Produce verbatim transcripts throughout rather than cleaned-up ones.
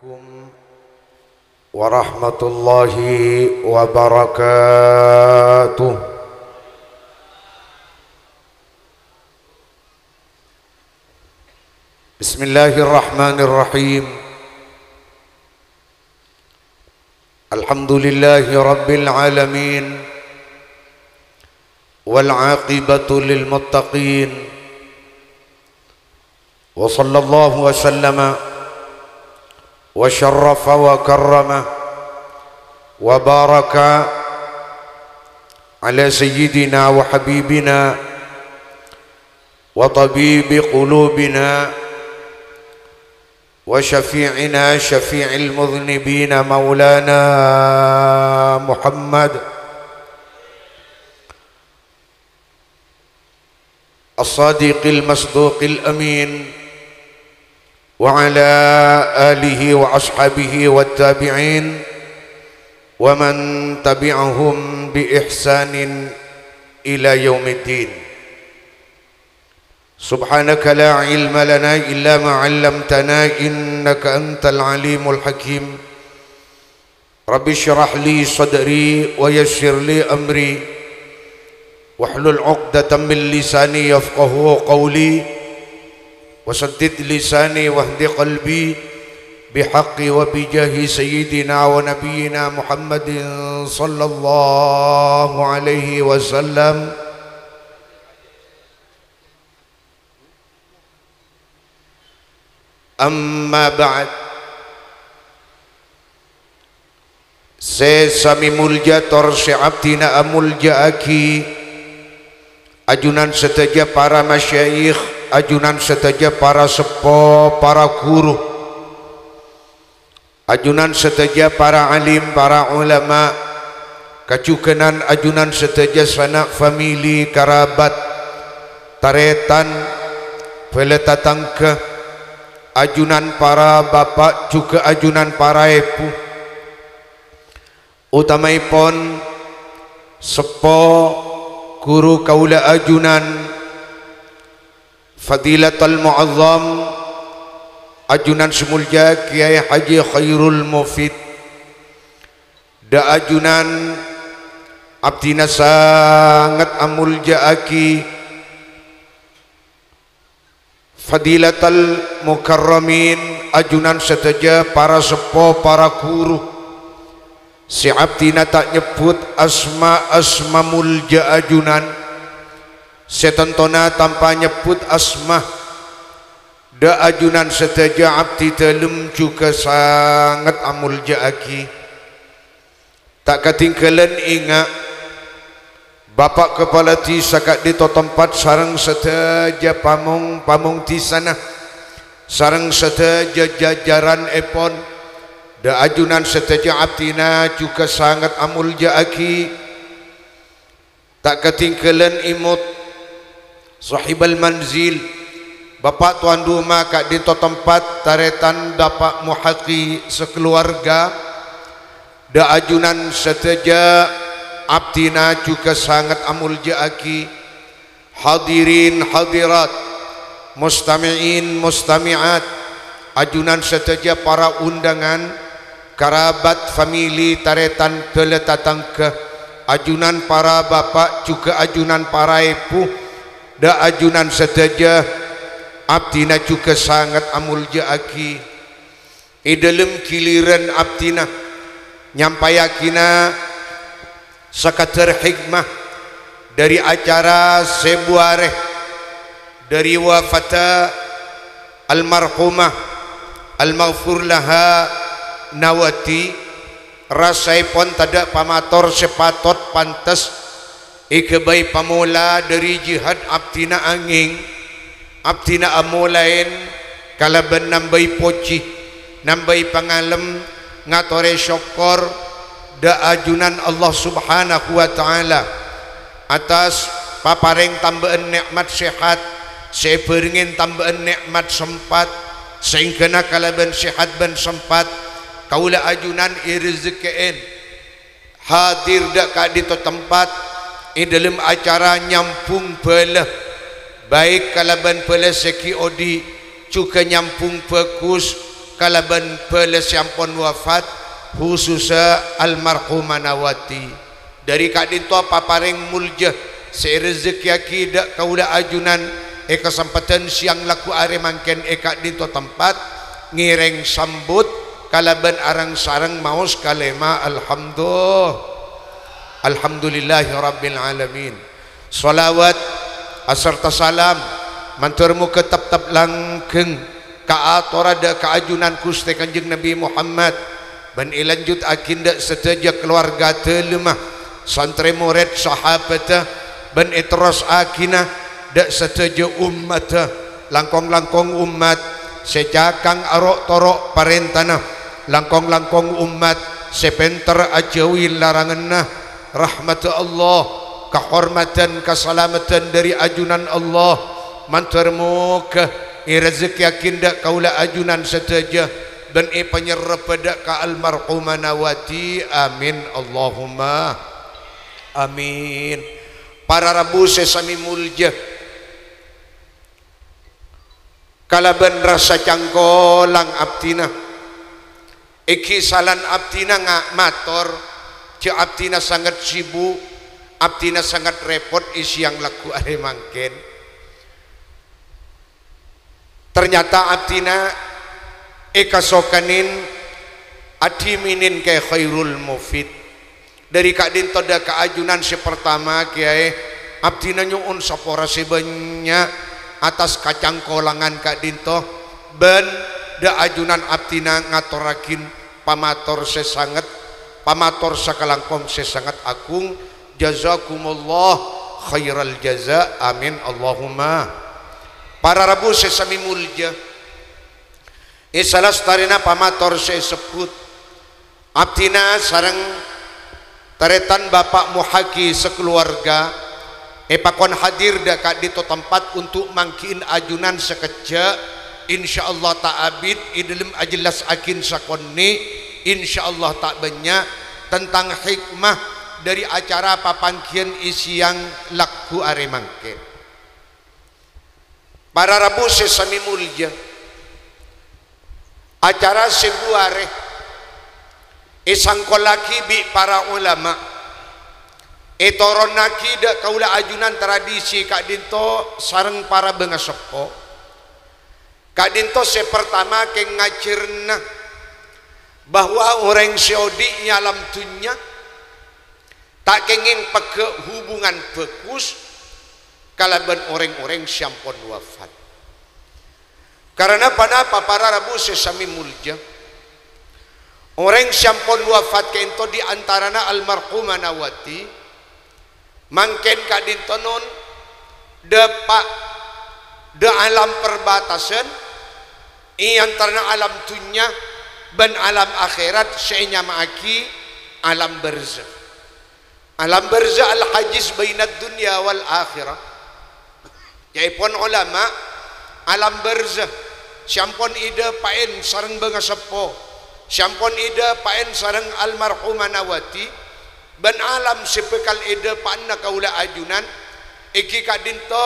Assalamualaikum warahmatullahi wabarakatuh. Bismillahirrahmanirrahim. Alhamdulillahi rabbil alamin. Wal aqibatu lil muttaqin. Wa sallallahu wa sallama wa syarrafa wa karrama wa baraka ala sayyidina wa habibina wa tabibi qulubina wa syafi'ina syafi'il mudhnibina maulana Muhammad as-sadiqil masduqil amin wa ala alihi wa ashabihi wa tabi'in wa man tabi'ahum bi ihsanin ila yaumiddin. Subhanaka la ilma lana illa ma 'allamtana innaka antal alimul hakim. Rabbi syrah li sadri wa yassir li amri wahlul 'uqdatam min lisani yafqahu qawli wa saddid lisani wahdi qalbi bihaqqi wa bijahi sayyidina wa nabiyyina Muhammadin sallallahu alaihi wasallam. Amma ba'd. Sè samè molja tor sè abdhina amolja'aghi, ajunan sadhâjâ para masyayikh, ajunan sadhâjâ para seppo, para ghuru. Ajunan sadhâjâ para alim, para ulama, kajhughânan ajunan sadhâjâ sana' famili, karabat, tarètan, bhâlâ tatangghâ, ajunan para bapa', jhughâ ajunan para èbhu, otamaèpon seppo, ghuru kaulâ ajunan, Fadilatal Mu'azzam, ajunan sè molja Kèyaè Haji Khairul Mufid. Dâ' ajunan abdhina sanget amolja'aghi Fadilatal Mukarramin, ajunan sadhâjâ para seppo, para ghuru. Sè abdhina ta' nyebbhut asma-asma molja ajunan, sè tantona tanpa nyebbhut asma, dâ' ajunan sadhâjâ abdhi dhâlem jhughâ sanget amolja'aghi. Ta' katèngghâlân, enga', Bapa' Kapala Dhisa ka'dinto tempat sareng sadhâjâ pamong-pamong dhisana, sareng sadhâjâ jajaranèpon, dâ' ajunan sadhâjâ abdhina jhughâ sanget amolja'aghi. Ta' katèngghâlân èmot, Sohibal Manzil, Bapa' Towan Roma ka'dinto tempat, tarètan Bapa' Muhaqi sakalowarga, dâ' ajunan sadhâjâ abdhina jhughâ sanget amolja'aghi. Hadirin hadirat, mustami'in mustami'at, ajunan sadhâjâ para ondhângan, karabat, famili, tarètan, bhâlâ tatangghâ, ajunan para bapa', jhughâ ajunan para èbhu, dâ' ajunan sadhâjâ abdhina jhughâ sanget amolja'aghi. È dhâlem ghilirân abdhina nyampayaghinâ sakadâr hikmah dhâri acara sèbu arè dhâri wafatta almarhumah almaghfur laha Nawati, rasaèpon tadâ' pamator sè patot pantes èghâbây pamola dhâri jihad abdhina, angèng abdhina amolaèn kalabân nambâi pojhi, nambâi pangalem, ngatorè sokkor dâ' ajunan Allah Subhanahu wa Ta'ala attas paparèng tambâ'ân nè'mat sehat, sè èbhârengngè tambâ'ân nè'mat sempat, saèngghâna kalabân sehat bân sempat, kaulâ ajunan èrezekè'è hadir dâ' ka'dinto tempat è dhâlem acara nyambhung bhâlâ, baik kalabân bhâlâ sè ghi' odi', jhughâ nyambhung bhâghus kalabân bhâlâ sè ampon wafat, khusussa almarhumah Nawati. Dhâri ka'dinto paparèng molja sè èrezekkèyaghi dhâ' kaulâ ajunan è kasempadhân sèyang lagghu arè mangkèn è ka'dinto tempat, ngèrèng sambut kalabân areng-sareng maos kalèma alhamdu-, alhamdulillahirabbil alamin. Shalawat asarta salam mandhâr moghâ teptep langghâng kaatora dhâ' ka ajunan Ghustè Kanjeng Nabi Muhammad, bân èlanjhuttaghi dhâ' sadhâjâ kalowarga dhâlemma, santrè morèd, sahabhâddhâ, bân èterrossaghina dhâ' sadhâjâ ommaddhâ, langkong-langkong ommat sè cakang aro'-toro' parèntana, langkong-langkong ommat sè pènter ajhâuwi laranganna. Rahmaddhâ Allah, kahormadhân, kasalameddhân dhâri ajunan Allah, mandhâr moghâ èrezekkèyaghi dhâ' kaulâ ajunan sadhâjâ, bân èpanyerrebbhâ dhâ' ka almarhumah Nawati. Amin, Allahumma amin. Para rabu sè samè molja, kalabân rassa cangkolang abdhina, ènggi salan abdhina nga-, mator, jhâ' abdhina sanget sibuk, abdhina sanget rèpot è sèyang lagghu arè mangkèn. Ternyata abdhina èkasokanè adhimènè Kè Khairul Mufid. Dhâri ka'dinto dhâ' ka ajunan sè partama, Kèyaè, abdhina nyo'on sapora sè bânnya' attas kacangkolangan ka'dinto, bân dhâ' ajunan abdhina ngatorraghi pamator sè sanget, pamator sakalangkong sè sanget agung. Jazakumullah khairal jaza. Amin, Allahumma. Para rabu sè samè molja, è salastarèna pamator sè èsebbhut, abdhina sareng tarètan Bapa' Muhaki sakalowarga èpakon hadir dhâ' ka'dinto tempat untuk mangghi'in ajunan sakejjhâ', insyaallah ta' abit, è dhâlem ajellassaghi sakonè', insyaallah ta' bânnya', tentang hikmah dhâri acara papangghiyân è sèyang lagghu arè mangkèn. Para rabu sè samè molja, acara sè buarè èsangkollaghi bi' para olama, ètoronnaghi dhâ' kaulâ ajunan tradisi ka'dinto sareng para bângaseppo. Ka'dinto sè partama kèng ngajhârâna bahwa orèng sè odi' è alam dhunnya ta' kèngèng pegghâ' hubungan bhâghus kalabân orèng-orèng sè ampon wafat. Karana ponapa, para rabu sè samè molja? Orèng sè ampon wafat ka'dinto di antarana almarhumah Nawati, mangkèn ka'dinto non dâpa' dhâ' alam perbatasan è antarana alam dhunnya bân alam akhèrat sè ènyama'aghi alam barzakh. Alam barzakh al-hajiz bainad dunya wal akhirah. Ca'èpon olama, alam barzakh sè ampon èdâpa'è sareng bângaseppo, sè ampon èdâpa'è sareng almarhumah Nawati, bân alam sè bhâkal èdâpa'ana kaulâ ajunan, ènggi ka'dinto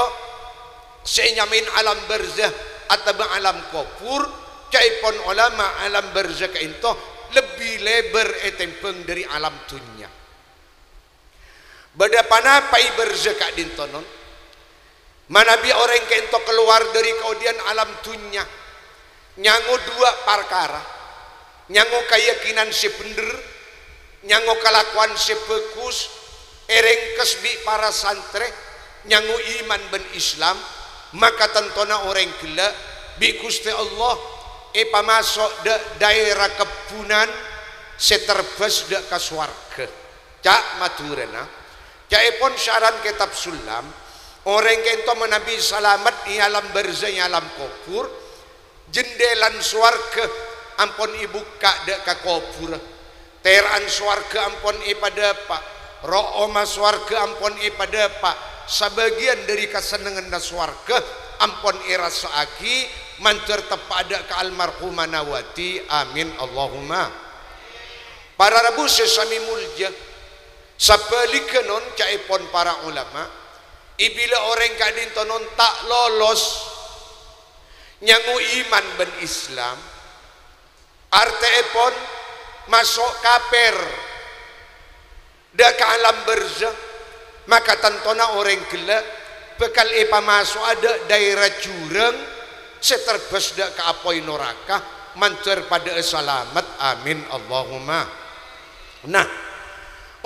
sè ènyamaè alam barzakh atabâ alam kobhur. Ca'èpon olama, alam barzakh ka'dinto lebbi lèbâr ètèmbhâng dhâri alam dhunnya. Bâdâ ponapa è barzakh ka'dinto non? Manabi orèng ka'dinto kalowar dhâri kaodi'ân alam dhunnya, nyango duwâ' parkara, nyango kayakinan sè bhendher, nyango kalakowan sè bhâghus, èrèngkes bi' para santrè, nyango iman bân Islam, maka tantona orèng ghellâ' bi' Ghustè Allah èpamaso' dhâ', dhaèra kebbhunan sè terbâs dhâ' ka sowarghâ. Ca' Madhurâna, ca'èpon syaran kètab Sullam, orèng ka'dinto manabi salamet è alam barzakh, è alam kobhur, jendhelan sowarghâ ampon èbukka' dhâ' ka kobhurrâ. Tèra'an sowarghâ ampon èpadâpa', ro'-omma sowarghâ ampon èpadâpa', sabâgiyân dhâri kasennengnganna sowarghâ ampon èrassa'aghi, mandhâr teppa'a dhâ' ka almarhumah Nawati. Amin, Allahumma. Para rabu sè samè molja, sabhâligghâ non ca'èpon para olama, è bilâ orèng ka'dinto non ta' lolos nyango iman bân Islam, Artèèpon, maso' kapèr dâ' ka alam barzah, maka tantona orèng ghellâ' bhâkal èpamaso'a dâ' daèra jurâng sè terbâs dâ' ka apoy noraka, mandhâr padâ'â salamet. Amin, Allahumma. Nah,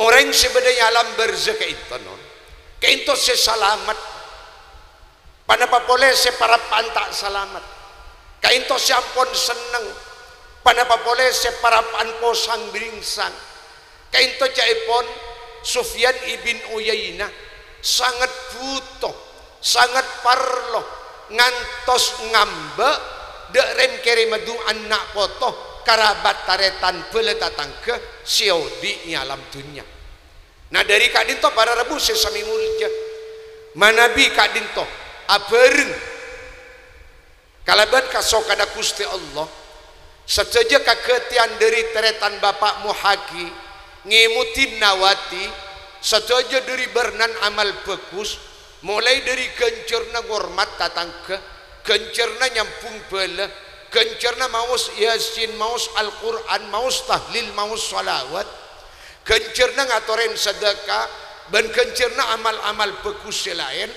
orèng sè bâdâ è alam barzah ka'ènto, non, ka'ènto sè salamet. Ponapa polè sè parappa'na ta' salamet? Ka'ènto sè ampon senneng. Ponapa polè sè parappa'na posang-bhiringsang? Ka'ènto ca'èpon Sufyan ibn Uyainah sanget bhuto, sanget parlo, ngantos ngambâ' dâ' rèm-kèrèmma du'ana na' poto, karabat tarètan bhâlâ tatangghâ sè odi' è alam dhunnya. Nah, dâri ka'dinto para rabu sè samè molja, manabi ka'dinto abhâreng kalabân kasokanna Ghustè Allah, sadhâjâ kaghâtèyan dâri tarètan Bapa' Muhaki, ngèmodhi Nawati, sadhâjâ dâri bârnana amal bhâghus, molaè dâri ghânjhârânna ngormat tatangghâ, ghânjhârânna nyambhung bhâlâ, ghânjhârânna maos Yasin, maos Al-Qur'an, maos tahlil, maos shalawat, ghânjhârânna ngatorè sadhâka, bân ghânjhârânna amal-amal bhâghus sè laèn,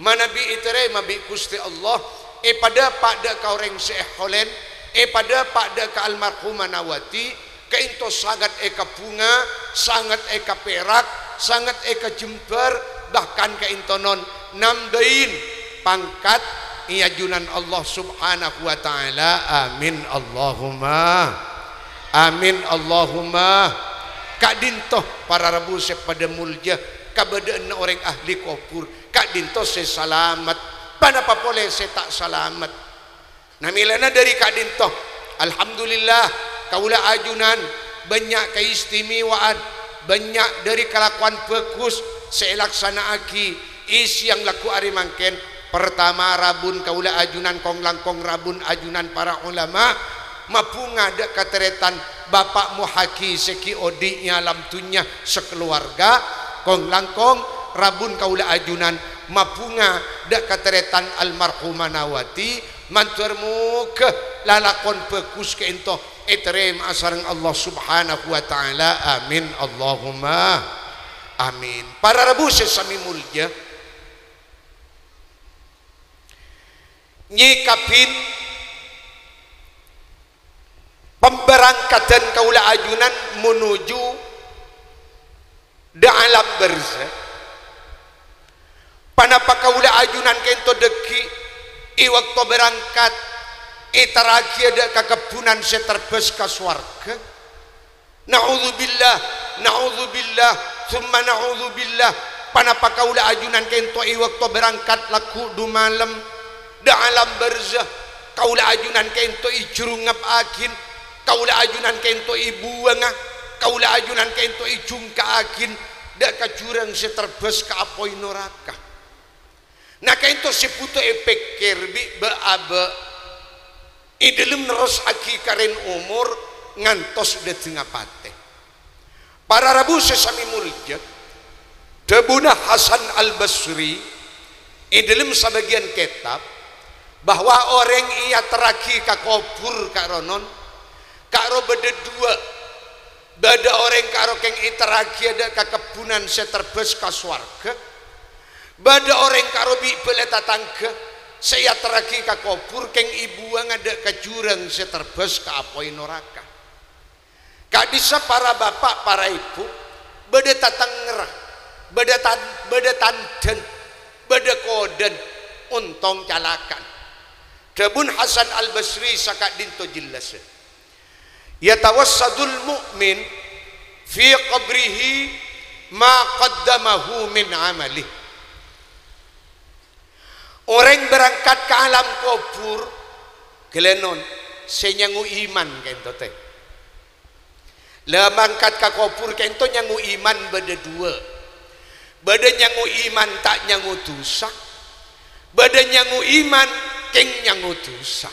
manabi ètarèma bi' Ghustè Allah, èpadâpa' dâ' ka orèng sè èholèn, èpadâpa' dâ' ka almarhumah Nawati, ka'ènto sanget èkabhunga, sanget èkapèrak, sanget èkajembhâr, bahkan ka'ènto, non, nambâi pangkat è ajunan Allah Subhanahu wa Ta'ala. Amin, Allahumma. Amin, Allahumma. Ka'dinto para rabu sè padâ molja, kabâdâ'ânna orèng ahli kobhur, ka'dinto sè salamet. Ponapa polè sè ta' salamet? Nah, mèlana dâri ka'dinto, alhamdulillah, kaulâ ajunan bânnya' kaistimewaan, bânnya' dâri kalakowan bhâghus sè èlaksana'aghi è sèyang lagghu arè mangkèn. Partama, rabun kaulâ ajunan kong-langkong rabun ajunan para olama, mabhunga dâ' ka tarètan Bapa' Muhaki sè ghi' odi' è alam dhunnya sakalowarga, kong-langkong rabun kaulâ ajunan mabhunga dâ' ka tarètan almarhumah Nawati, mandhâr moghâ lalakon bhâghus ka'ènto ètarèma'a sareng Allah Subhanahu wa Ta'ala. Amin, Allahumma amin. Para rabu sè samè molja, nyèkabhi pambarangkaddhân kaulâ ajunan monuju dâ' alam barzah. Ponapa kaulâ ajunan ka'ènto dhâggi' è bâkto berangkat èterraghi dâ' ka kebbhunan sè terbâs ka sowarghâ? Na'udzubillah, na'udzubillah, tsumma na'udzubillah. Ponapa kaulâ ajunan ka'ènto è bâkto berangkat lagghu' dumalem dâ' alam barzah? Kaulâ ajunan ka'ènto èjhurungngepaghi, kaulâ ajunan ka'ènto èbuwângnga, kaulâ ajunan ka'ènto èjhungka'aghi dâ' ka jhurâng sè terbâs ka apoy noraka. Nah, ka'ènto sè bhuto èpèkkèr bi' bâ'-abâ' è dhâlem nerrossaghi karèn omor ngantos dhâtengnga patè. Para rabu sè samè molja, dhâbuna Hasan Al-Basri è dhâlem sabâgiyân kètab bahwa orèng èyaterraghi ka kobhur ka'ronon, ka'ro bâdâ duwâ'. Bâdâ orèng ka'ro kèng èterraghi dâ' ka kebbhunan sè terbâs ka sowarghâ. Bâdâ orèng ka'ro bi' bhâlâ tatangghâ sè èyaterraghi ka kobhur kèng èbuwângnga dâ' ka jhurâng sè terbâs ka apoy noraka. Ka'dissa para bapa', para èbhu, bâdâ tatengngerra, bâdâ tan-, bâdâ tandhân, bâdâ kodhân, ontong calaka'an. Dhâbuna Hasan Al-Basri saka'dinto jellassa, "Yatawassadul mu'min fi qabrihi ma qaddamahu min amalih." Orèng berangkat ka alam kobhur, ghellâ' non, sè nyango iman ka'ènto tè. La mangkat ka kobhur ka'ènto nyango iman bâdâ duwâ'. Bâdâ nyango iman ta' nyango dhusa. Bâdâ nyango iman kèng nyango dhusa.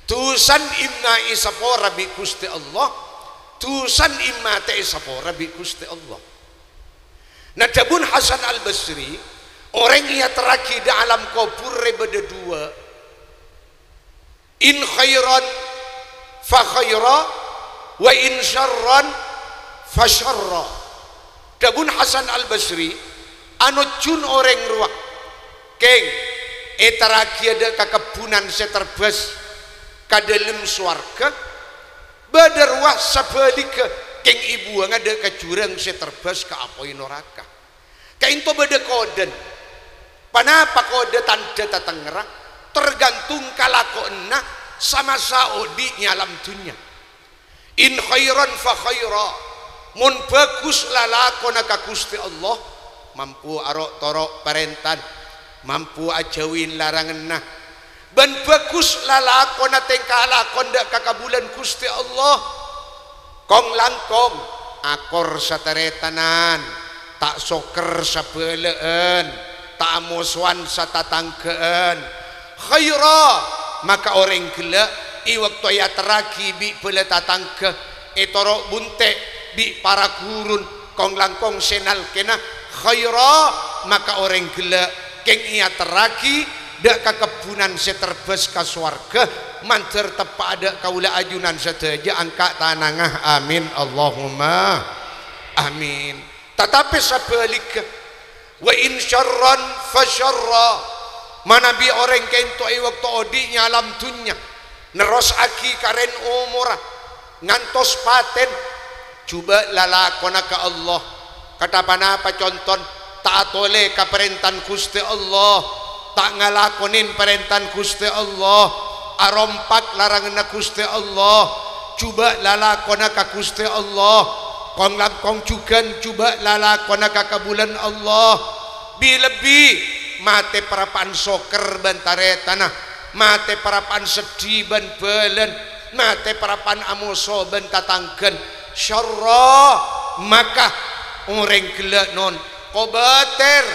Dhusana imma èsapora bi' Ghustè Allah, dhusana imma ta' èsapora bi' Ghustè Allah. Nah, dhâbuna Hasan Al-Basri, orèng èyaterraghi dâ' alam kobhur rè bâdâ duwâ'. In khairan fa khaira, wa in syarran fa syarra. Dhâbuna Hasan Al-Basri, anojjhuna orèng rowa, kèng, èterraghiyâ dâ' ka kebbhunan sè terbâs ka dâlem sowarghâ, bâdâ rowa sabhâligghâ, kèng èbuwângnga dâ' ka jhurâng sè terbâs ka apoy noraka. Ka'ènto bâdâ kodhâna. Ponapa kodhâ tandhâ tatengngerra? Tergantung kalakowanna samasa odi' è alam dhunnya. In khairan fa khaira. Mon bhâghus lalakonna ka Ghustè Allah, mampu aro'-toro' parèntana, mampu ajhâuwi laranganna, bân bhâghus lalakonna tèngka lakon dâ' ka kabulâna Ghustè Allah. Kong-langkong, akor sataretanan, ta' soker sabhâlâ'ân, ta' amosowan satatangghâ'ân. Khaira, maka orèng ghellâ' è bâkto èaterraghi bi' bhâlâ tatangghâ, ètoro' bunte' bi' para ghuruna, kong-langkong sè nalkèna. Khaira, maka orèng ghellâ' kèng èaterraghi dâ' ka kebbhunan sè terbâs ka sowarghâ, mandhâr teppa'a dâ' kaulâ ajunan sadhâjâ angka' tanangnga. Amin, Allahumma amin. Tatapè sabhâligghâ, wa in syarran fa syarra, manabi orèng ka'ènto è bâkto odi' è alam dhunnya, nerrossaghi karèn omorra ngantos patèna, jhubâ' lalakonna ka Allah. Kadhâ' ponapa contona? Ta' atolè ka parèntana Ghustè Allah, ta' ngalakonè parèntana Ghustè Allah, arompak laranganna Ghustè Allah, jhubâ' lalakonna ka Ghustè Allah, kong-langkong jhughân jhubâ' lalakonna ka kabulâna Allah. Bi-, lebbi matè parappa'na soker bân tarètanna, matè parappa'na seddhi bân bhâlâna, matè parappa'na amoso bân tatangghâna. Syarra, maka orèng ghellâ' non kobâtèr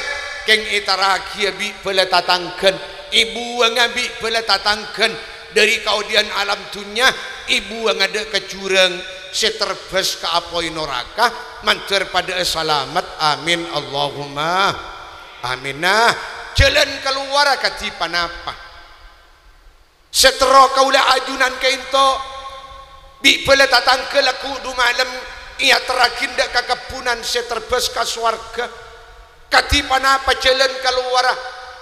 kèng ètarraghiyâ bi' bhâlâ tatangghâna, èbuwângnga bi' bhâlâ tatangghâna dâri kaodi'ân alam dhunnya, èbuwângnga dâ' ka jhurâng sè terbâs ka apoy noraka, mandhâr padâ'â salamet. Amin, Allahumma amin. Nah, jhâlân kalowarra kadhi ponapa? Sè terro kaulâ ajunan ka'ènto, bi' bhâlâ tatangghâ lagghu' du malem èaterraghi dâ' ka kebbhunan sè terbâs ka sowarghâ. Kadhi ponapa jhâlân kalowarra?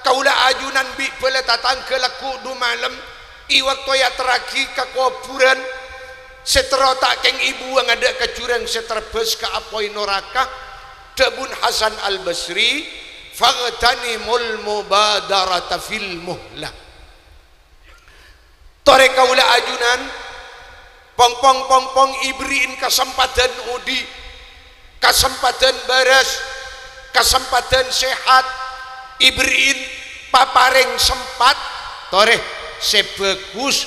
Kaulâ ajunan bi' bhâlâ tatangghâ lagghu' du malem è bâkto èaterraghi ka kobhurân, sè terro ta' kèng èbuwângnga dâ' ka jhurâng sè terbâs ka apoy noraka. Dhâbuna Hasan Al-Basri, "Faghtanimul mubadarata fil muhlah." Torè kaulâ ajunan, pong-pong, pong-pong èberri'in kasempadhân odi', kasempadhân bârâs, kasempadhân sehat, èberri'in paparèng sempat, torè sè bhâghus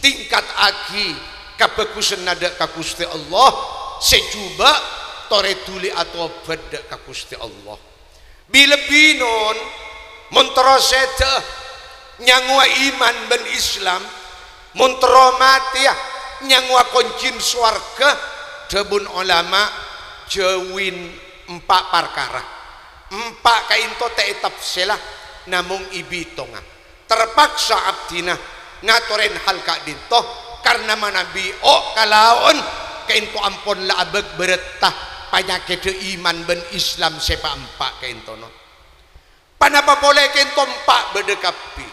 tingkataghi kabhâghusânna dâ' ka Ghustè Allah, sè jhubâ' torè dhuli atobhât dâ' ka Ghustè Allah. Bi-, lebbi non, mon terro sèdhâ'â nyangowa iman bân Islam, mon terro matèya nyangowa koncèna sowarghâ, dhâbuna olama jhâuwin empa' parkara. Empa' ka'ènto ta' ètafsèla, namong èbitonga. Terpaksa abdhina ngatorè hal ka'dinto, karna manabi o' kalaon ka'ènto ampon la abâk-bârâtta panyakèddhâ iman bân Islam sè pa'-empa' ka'ènto, no. Ponapa polè ka'ènto empa' bâdâ kabbhi?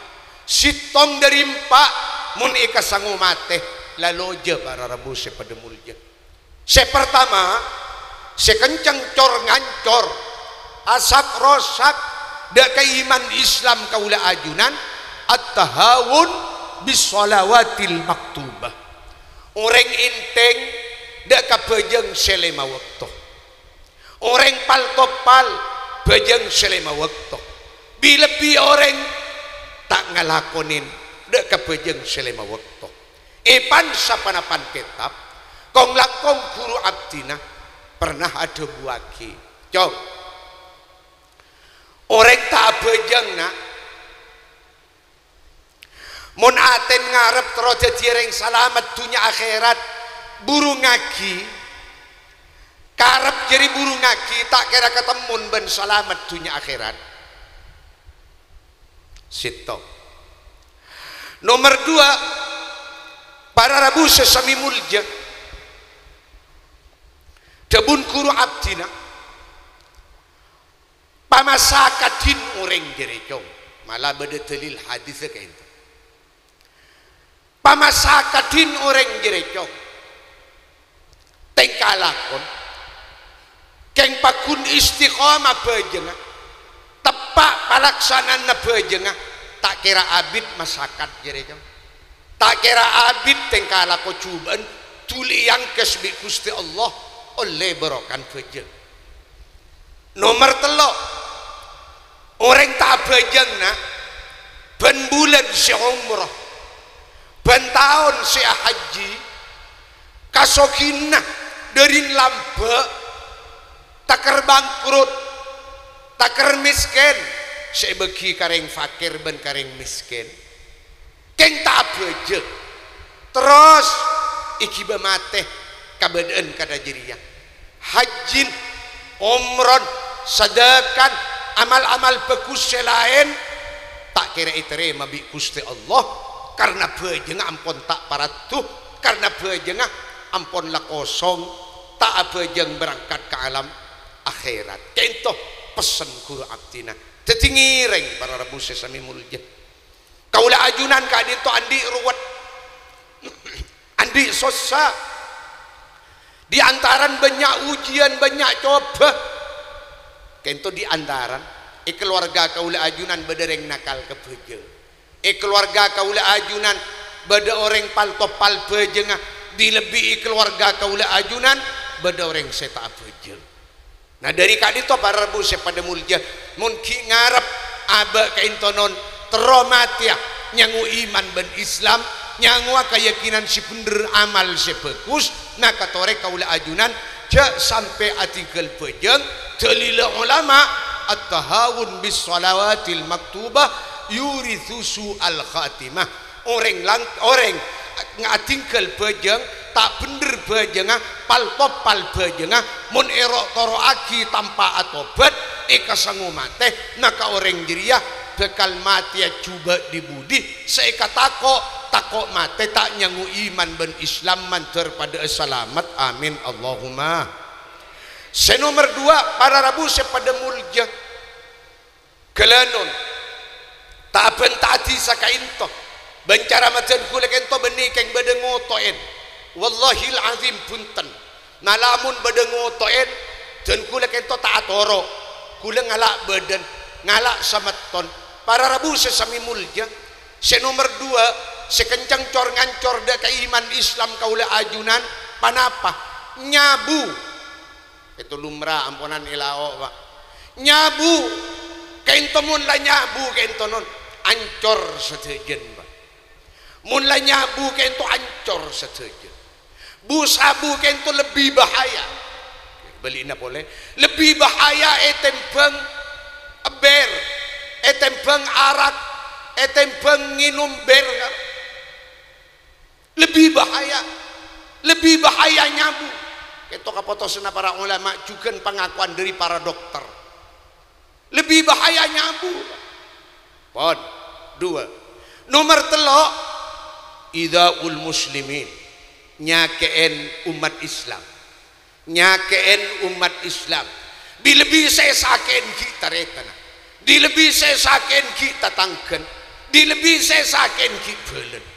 Sèttong dâri empa' mon èkasango matè, la lojâ para rabu sè padâ molja. Sè partama, sè kencèng cor-ngancor, asak-rosak dâ' ka iman Islam kaulâ ajunan, at-tahawun bis shalawatil maktubah. Orèng ènthèng dâ' ka bhâjâng sè lèma bâkto. Orèng pal-topal bhâjâng sè lèma bâkto. Bi-, lebbi orèng ta' ngalakonè dâ' ka bhâjâng sè lèma bâkto. È pan-saponapan kètab, kong-langkong ghuru abdhina pernah adhâbuwâghi, "Cong, orèng ta' abhâjâng, na', mon atèna ngarep terro dhâddhiyâ rèng salamet dhunnya akhèrat, burungngaghi, karep jârèya burungngaghi, ta' kèra katemmon bân salamet dhunnya akhèrat." Sèttong. Nomer duwâ', Para rabu sè samè molja, dhâbuna ghuru abdhina, "Pamasakaddhin orèng jârèya, Cong." Mala bâdâ dalil hadis ka'ènto. "Pamasakaddhin orèng jârèya, Cong. Tèngka lakon, kèng paggun istiqomah bhâjângnga, teppa' palaksana'anna bhâjângnga, ta' kèra abit masakat jârèya, Cong. Ta' kèra abit tèngka lako jhubâ'ân, dhuli èangghâs bi' Ghustè Allah, ollè barokana bhâjâng." Nomer tello', orèng ta' abhâjângnga bân bulân sè omroh, bân taon sè ahajji, kasoghina dhâri lambâ', takèr bangkrut, takèr mèskèn, sè èbâgi ka rèng fakir bân ka rèng mèskèn. Kèng ta' abhâjâng, terros èghibâ matè kabâdâ'ân kadhâ' jârèya. Hajjin, omron, sadhâkan, amal-amal bhâghus sè laèn ta' kèra ètarèma bi' Ghustè Allah, karna bhâjângnga ampon ta' paraddu, karna bhâjângnga ampon la kosong, ta' abhâjâng berangkat ka alam akhèrat. Ka'ènto pessen ghuru abdhina. Dhâddhi ngèrèng, para rabu sè samè molja. Kaulâ ajunan ka'dinto andi' ruwet, andi' sossa. Di antarana bânnya' ujiyân, bânnya' cobâ. Ka'ènto di antarana, è kalowarga kaulâ ajunan bâdâ rèng nakal ka bhâjâng. È kalowarga kaulâ ajunan bâdâ orèng pal-toppal bhâjângnga, di-, lebbi è kalowarga kaulâ ajunan bâdâ orèng sè ta' abhâjâng. Nah, dhâri ka'dinto para rabu sè padâ molja, mon ghi' ngarep abâ' ka'ènto non terro matèya nyango iman bân Islam, nyangowa kayakinan sè bhendher, amal sè bhâghus, nah, katorè kaulâ ajunan jhâ' sampè' adhinggâl bhâjâng, dalilla ulama, "At-tahawun bis shalawatil maktubah yuritsu su'al khatimah." Orèng lang-, orèng ngadhinggâl bhâjâng, ta' bhendher bhâjângnga, pal-toppal bhâjângnga, mon èro'-toro'aghi tanpa atobhât, èkasango matè, maka orèng jârèya bhâkal matèya jhubâ' dhi-budhi, sè èkatako', tako' matè ta' nyango iman bân Islam mandhâr padâ'â salamet. Amin, Allahumma. Sè nomer duwâ', para rabu sè padâ molja. Ghâlânon, ta' abhânta'adhi saka'ènto, bân cara maddhân ghulâ ka'ènto bânnè kèng bâdâ ngoto'èn. Wallahil azim, bhunten. Nah, lamon bâdâ ngoto'èn, dhân ghulâ ka'ènto ta' atoro'. Ghulâ ngala' bâdân, ngala' sametton. Para rabu sè samè molja, sè nomer duwâ', sè kenceng cor-ngancor dâ' ka iman Islam kaulâ ajunan, panapa? Nyabu. Ka'ènto lumra amponan è lao', Pa'. Nyabu. Ka'ènto mon la nyabu ka'ènto non, ancor sadhâjâna, Pa'. Mon la nyabu ka'ènto ancor sadhâjâ. Bu-sabu ka'ènto lebbi bahaya. Bâli'na polè, lebbi bahaya ètèmbhâng bir, ètèmbhâng arak, ètèmbhâng ngènom bir. Lebbi bahaya, lebbi bahaya nyabu. Ka'ènto kapotosanna para ulama, jhughân pangakowan dhâri para dokter. Lebbi bahaya nyabu. Pon, duwâ'. Nomer tello', idha'ul muslimin, nyakè'èn ommat Islam. Nyakè'èn ommat Islam. Di-, lebbi sè èsakè'èn ghi' tarètanna. Di-, lebbi sè èsakè'èn ghi' tatangghâna. Di-, lebbi sè èsakè'èn ghi' bhâlâna.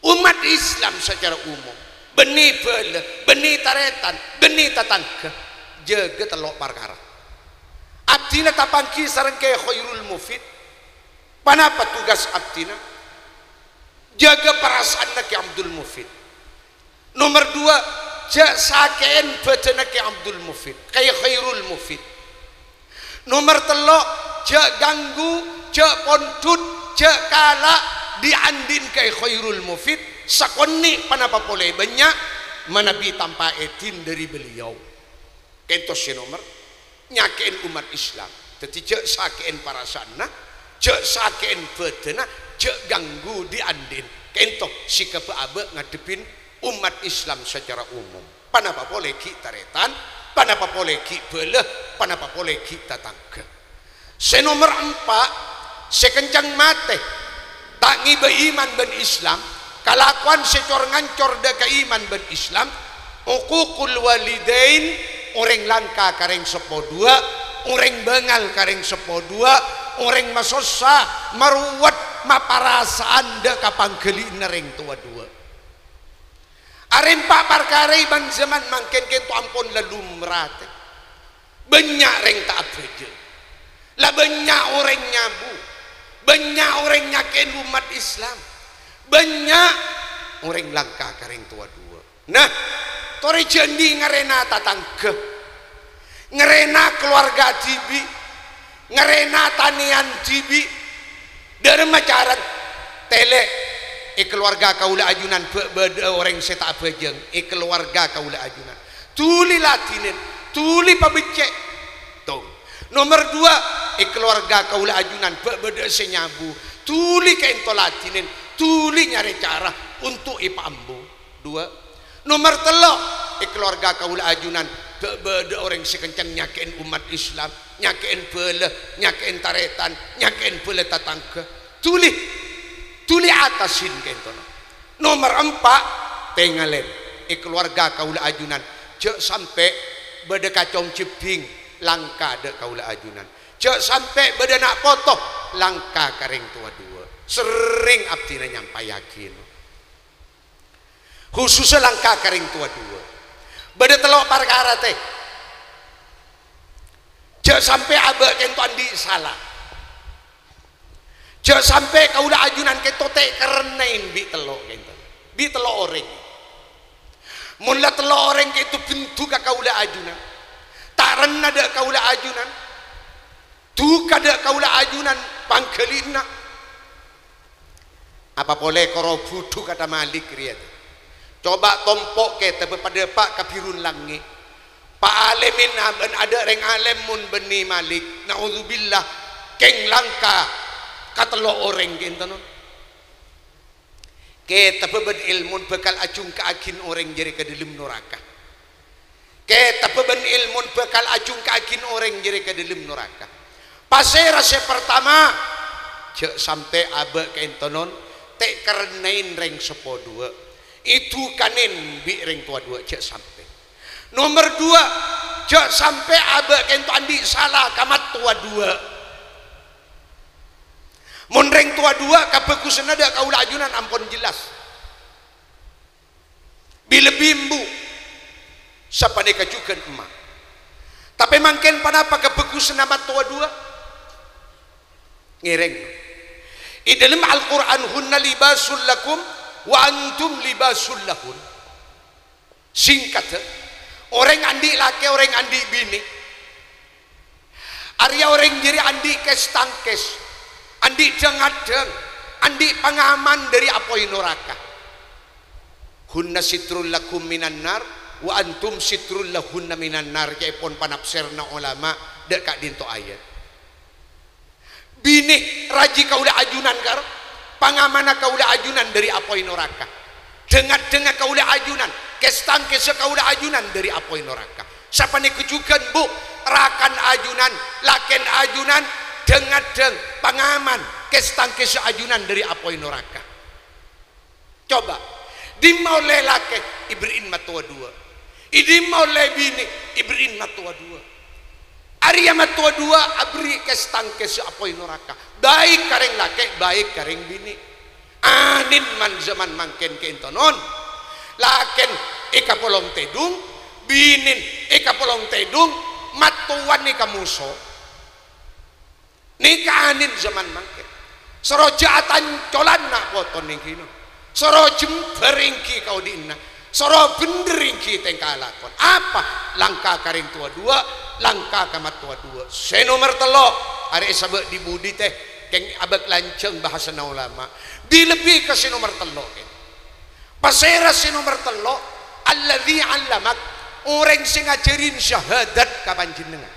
Ommat Islam sacara umum, bânnè bhâlâ, bânnè tarètan, bânnè tatangghâ, jâgâ tello' parkara. Abdhina tapangghi sareng Kè Khairul Mufid. Ponapa tugas abdhina? Jâgâ parasaanna Kè Abdul Mufid. Nomer duwâ', jhâ' sakè'èn bhâdhânna Kè Abdul Mufid, Kè Khairul Mufid. Nomer tello', jhâ' ganggu, jhâ' pondhut, jhâ' kala' dhi'-andhi'na Kè Khairul Mufid, sakonè' ponapa polè bânnya', manabi tanpa idin dhâri beliau. Ka'ènto sè nomer, nyakè'èn ommat Islam. Dhâddhi jhâ' sakè'èn parasaanna, jhâ' sakè'èn bhâdhânna, jhâ' ganggu dhi'-andhi'na. Ka'ènto sikabbhâ abâ' ngadhebbhi ommat Islam sacara umum. Ponapa polè ghi' tarètan, ponapa polè ghi' bhâlâ, ponapa polè ghi' tatangghâ. Sè nomer empa', sè kenceng matè, ta' ngèbâ iman bân Islam, Kalakowan sè cor-ngancor dâ' ka iman bân Islam, uququl walidain, orèng langka ka rèng seppo duwâ', orèng bângal ka rèng seppo duwâ', orèng masossa, marowet, maparasa'an dâ' ka pangghâli'ânna rèng towa duwâ'. Arèmpa' parkara è bân-jhâman mangkèn kènto ampon la lumra, tè. Bânnya' rèng ta' abhâjâng. La bânnya' orèng nyabu. Bânnya' orèng nyakè'è ommat Islam. Bânnya' orèng langka ka rèng towa duwâ'. Nah, torè jhâ' andi' ngarèna tatangghâ. Ngarèna kalowarga dhibi'. Ngarèna tanèyan dhibi'. Dâremma carana, tèlè, è kalowarga kaulâ ajunan bâ'-, bâdâ'â orèng sè ta' abhâjâng, è kalowarga kaulâ ajunan. Dhuli ladhinèn, dhuli pabeccè'. Tong. Nomer duwâ', è kalowarga kaulâ ajunan bâ'-, bâdâ'â sè nyabu, dhuli kènto ladhinèn, dhuli nyarè cara onto' èpaambu. Duwâ'. Nomer tello', è kalowarga kaulâ ajunan, bâ'-, bâdâ'â orèng sè kencèng nyakè'è ommat Islam, nyakè'è bhâlâ, nyakè'è tarètan, nyakè'è bhâlâ tatangghâ. Dhuli, dhuli atasin kènto. Nomer empa', tèngalè, è kalowarga kaulâ ajunan, jhâ' sampè' bâdâ kacong jhebbhing langka dâ' kaulâ ajunan. Jhâ' sampè' bâdâ na' poto langka ka rèng towa duwâ'. Serrèng abdhina nyampayaghi. Khusussa langka ka rèng towa duwâ'. Bâdâ tello' parkara, tè. Jhâ' sampè' abâ' kènto andi' sala. Jhâ' sampè' kaulâ ajunan kènto ta' èkarènaè bi' tello' kènto. Bi' tello' orèng. Mon la tello' orèng kènto bendhu ka kaulâ ajunan. Ta' renna dâ' kaulâ ajunan. Duka dâ' kaulâ ajunan pangghâli'ânna. Apa polè karo budhu kata Malik rèya? Coba tompo' kètabbhâ padâpa' ka birun langngè'. Pa'alèmèn bân adâ' rèng alèm mon bânnè Malik. Na'udzubillah, kèng langka ka tello' orèng kènto, non. Kètabbhâ bân èlmon bhâkal ajhungka'aghin orèng jârèya ka dâlem noraka. Kètabbhâ bân èlmon bhâkal ajhungka'aghin orèng jârèya ka dâlem noraka. Pasèra sè partama? Jhâ' sampè' abâ' kènto, non, ta' èkarènaè rèng seppo duwâ'. Èdukanè bi' rèng towa duwâ', jhâ' sampè'. Nomer duwâ', jhâ' sampè' abâ' kènto andi' sala ka mattowa duwâ'. Mon rèng towa duwâ', kabhâghusânna dâ' kaulâ ajunan ampon jelas. Bi-, lebbi embu'. Sapanèka jhughân emma'. Tapè mangkèn ponapa kabhâghusânna mattowa duwâ'? Ngèrèng. È dâlem Al-Qur'an, "Hunna libasul lakum wa antum libasul lahun." Sèngkaddhâ, orèng andi' lakè, orèng andi' binè. Arèya orèng jârèya andi' kès-tangkès, andi' dhâng-adhâng, andi' pangaman dâri apoy noraka. "Hunna sitrul lakum minan nar, wa antum sitrul lahunna minan nar," ca'èpon panafsèrna olama dâ' ka'dinto ayat. Binè rajhi kaulâ ajunan, karo pangamanna kaulâ ajunan dâri apoy noraka. Dhâng-adhângnga kaulâ ajunan, kès-tangkèssa kaulâ ajunan dâri apoy noraka. Sapanèka jhughân, Bu, rakan ajunan, lakèn ajunan, dhâng-adhâng, pangaman, kès-tangkèssa ajunan dâri apoy noraka. Coba, dimma ollè lakè, èberri'in mattowa duwâ'. È dimma ollè binè, èberri'in mattowa duwâ'. Arèya mattowa duwâ' aberri' kès-tangkèssa apoy noraka. Baik ka rèng lakè', baik ka rèng binè'. Anèn man-jhâman mangkèn kènto, non. Lakèn èkapolong tèdung, binèn èkapolong tèdung, mattowana èkamoso. Nèka anèn jhâman mangkèn. Soro jhâ' atancolan na' poto nèngghi, no. Soro jembhâr èngghi kaodi'na. Soro bhendher èngghi tèngka lakon. Apa? Langka ka rèng towa duwâ', langka ka mattowa duwâ'. Sè nomer tello', arè èsabâ' dhi-budhi, tè, kèng abâk lanjhâng bhâsana olama. Bi-, lebbi ka sè nomer tello', kèng. Pasèra sè nomer tello'? Alladzi 'allamak, orèng sè ngajhârin syahadat ka panjhennengngan.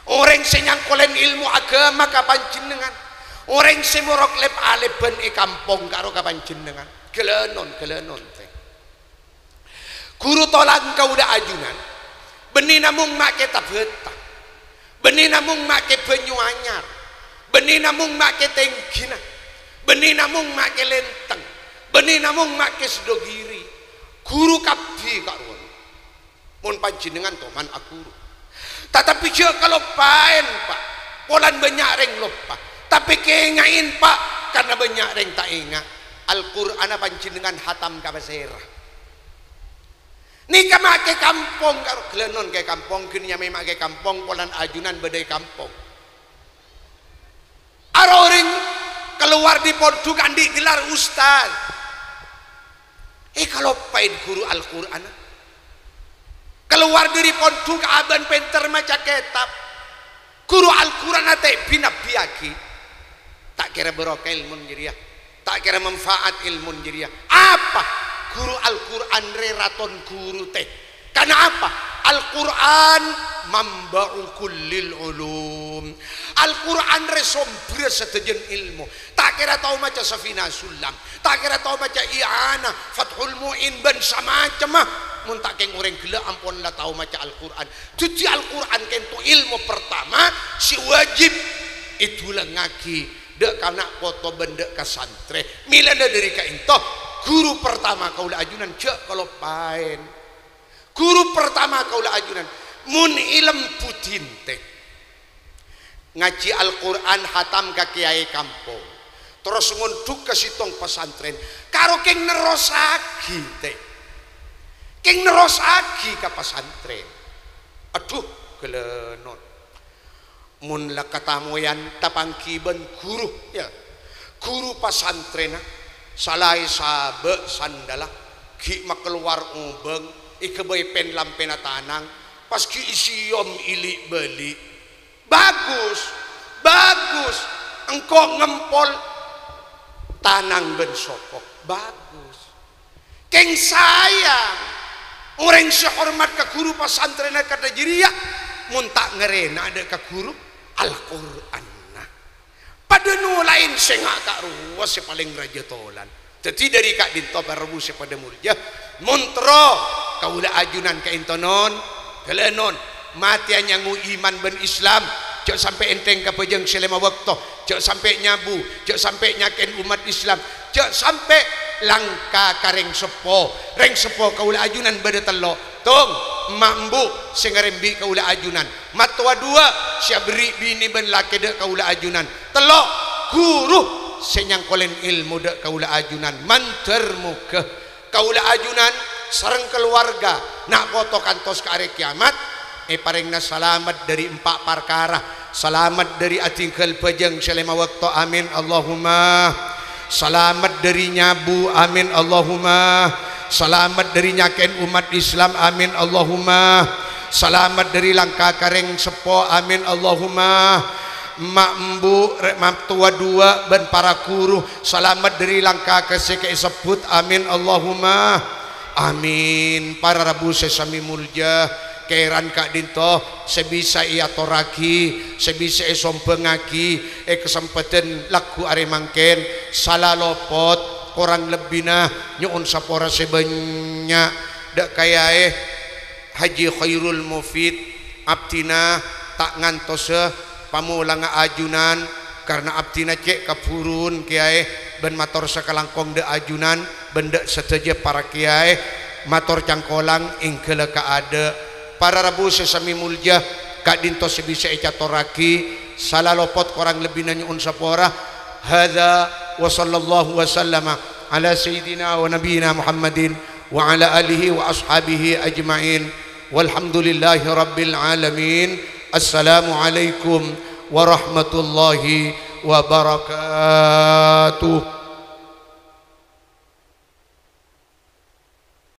Orèng sè nyangkolèn èlmo aghâma ka panjhennengngan. Orèng sè morok lèp-alèbhân è kampong karo ka panjhennengngan. Ghâlânon, ghâlânon, tè. Ghuru tolang kaulâ ajunan, bânnè namong makè tabâta. Bânnè namong makè bânyo anyar. Bânnè namong makè tèngghina. Bânnè namong makè lèntèng. Bânnè namong ma' kè sè dhâgiri. Ghuru kabbhi karowan. Mon panjhennengngan toman aghuru. Tatapi jhâ' kaloppaèn, Pa'. Polana bânnya' rèng loppa. Tapè kènga'è, Pa', karna bânnya' rèng ta' enga'. Al-Qur'anna panjhennengngan hatam ka pasèra? Nèka ma' kè kampong, karo ghâlânon kè kampong, ghun nyamaè ma' kè kampong, polana ajunan bâdâ è kampong. Arè orèng kalowar dâri pondhuk andi' gelar ustad. Èkaloppaè ghuru Al-Qur'anna. Kalowar dâri pondhuk abâ'na pènter maca kètab. Ghuru Al-Qur'anna ta' bi-nabbiyaghi. Ta' kèra barokah èlmona jârèya. Ta' kèra manfaat èlmona jârèya. Apa? Ghuru Al-Qur'an rè raton ghuru tè. Kanapa? Al-Qur'an manba'u kullil ulum. Al-Qur'an rè sombherra sadhâjâna èlmo. Ta' kèra tao maca Safina Sullam, ta' kèra tao maca I'anah, Fathul Mu'in, bân samacemma. Mon ta' kèng orèng ghellâ' ampon la tao maca Al-Qur'an. Dhâddhi Al-Qur'an kènto èlmo pertama sè wajib èdulangngaghi dâ' ka na' poto bân dâ' ka santrè. Mèlana dâri ka'ènto, ghuru pertama kaulâ ajunan jhâ' kaloppaèn. Ghuru pertama kaulâ ajunan, mon èlem budina tè. Ngajhi Al-Qur'an hatam ka kèyaè kampong. Terros ngonḍhuk ka sèttong pasantrèn. Karo kèng nerrossaghi tè. Kèng nerrossaghi ka pasantrèn. Adhu, ghâlânon. Mon la katamoyan tapangghi bân ghuru, ya. Ghuru pasantrènna, salaè sabâ' sandhâlla, ghi' makalowar obâng, èghâbây pèn-lampèna tanang, pas ghi' èsèyom èli'-bâli'. Bagus, bagus, engko' ngempol tanang bân soko. Bagus. Kèng sayang, orèng sè hormat ka ghuru pasantrènna kadhâ' jârèya, mon ta' ngarèna dâ' ka ghuru Al-Qur'anna. Padâ nolaè sènga' ka' rowa sè palèng rajâ tolan. Dhâddhi dâri ka'dinto para rabu sè padâ molja, mon terro kaulâ ajunan ka'ènto non, ghâlânon, matèya nyango iman bân Islam, jhâ' sampè' ènthèng ka bhâjâng sè lèma bâkto, jhâ' sampè' nyabu, jhâ' sampè' nyakè'è ommat Islam, jhâ' sampè' langka ka rèng seppo. Rèng seppo kaulâ ajunan bâdâ tello', tong, emma' embu' sè ngarembhi kaulâ ajunan. Mattowa duwâ' sè aberri' binè bân lakè dâ' kaulâ ajunan. Tello', ghuru sè nyangkolèn èlmo dâ' kaulâ ajunan. Mandhâr moghâ kaulâ ajunan sareng kalowarga, na' poto kantos ka arè kèyamat, èparèngana salamet dâri empa' parkara. Salamet dâri adhinggâl bhâjâng sè lèma bâkto, amin, Allahumma. Salamet dâri nyabu, amin, Allahumma. Salamet dâri nyakè'è ommat Islam, amin, Allahumma. Salamet dâri langka ka rèng seppo, amin, Allahumma. Emma' embu', rè-, mattowa duwâ', bân para ghuru, salamet dâri langka ka sè kaèsebbhut, amin, Allahumma. Amin. Para rabu sè samè molja, kèran ka'dinto sè bisa èatorraghi, sè bisa èsombhângngaghi è kasempadhân lagghu arè mangkèn. Sala lopot, korang lebbina nyo'on sapora sè bânnya'. Dâ' kèyaè Haji Khairul Mufid, abdhina ta' ngantosa pamolana ajunan, karna abdhina cè' kabhuruwân, kèyaè, bân mator sakalangkong dâ' ajunan, bân dâ' sadhâjâ para kèyaè, mator cangkolang èngghâlâ ka adâ'. Para rabu sè samè molja, ka'dinto sè bisa ècatorraghi, sala lopot korang lebbina nyo'on sapora. Hadza wa sallallahu wa sallama ala sayyidina wa nabiyyina Muhammadin wa ala alihi wa ashabihi ajma'in. Walhamdulillahi rabbil alamin. Assalamualaikum warahmatullahi wabarakatuh.